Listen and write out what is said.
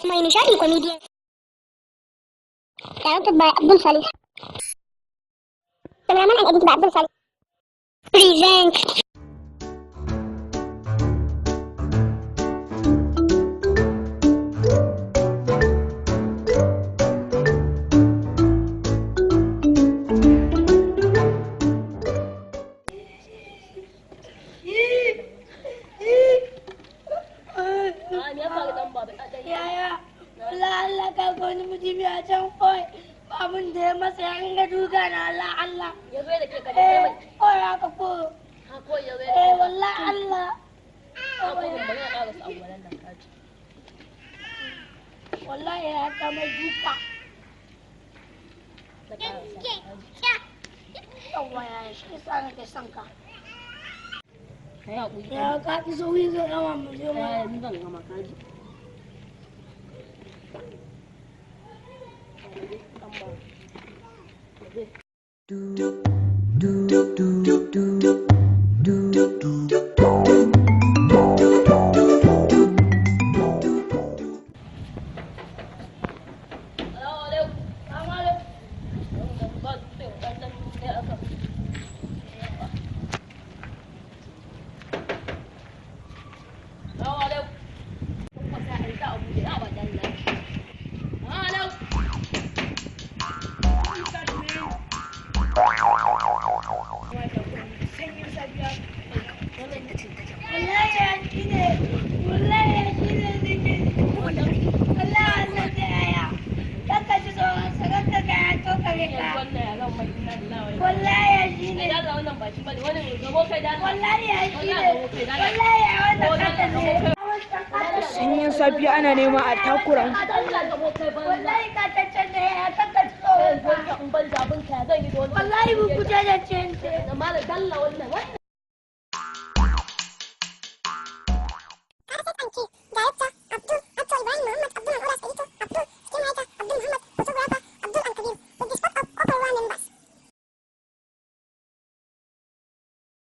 Mai Nishadi Comedian. Directed by Abdul Salih. Cameraman and edited by Abdul Salih. Present. Yaya, Allah Allah ka ga wani mutumi a can kawai abin da ya masa ya inga duka na Allah Allah. Ya zo da ke ka Eh, mai. kawai haka ko. Ha ko ya zo da Eh, ke. wallahi Allah. Ha ko ban bari na ƙara su abubuwan nan kaji. Wallahi ya ta mai duka. Na ƙara sa kaji. Yawwa yaya, shi yasa nake son ka. Ka yi haƙuri. Ya ka fi sauri ka gama mu je ma. Eh, ni zan gama kaji. Salamu alaikum. Salamu alaikum. Salamu alaikum. Wallahi ya shi ne. Wallahi ya shi ne nake. Wallahi wannan da yaya. Kakka ji tsoron sa, kakka ga ya tokare ka. Wallahi ya shi ne. Wallahi ya shi ne. Wallahi ya wannan kata ne. Sanyin safiya ana nema a takura. Wallahi ka tacce ne ya kakka ji tsoron sa. Wallahi bu kuta da ce. Malam dalla wannan.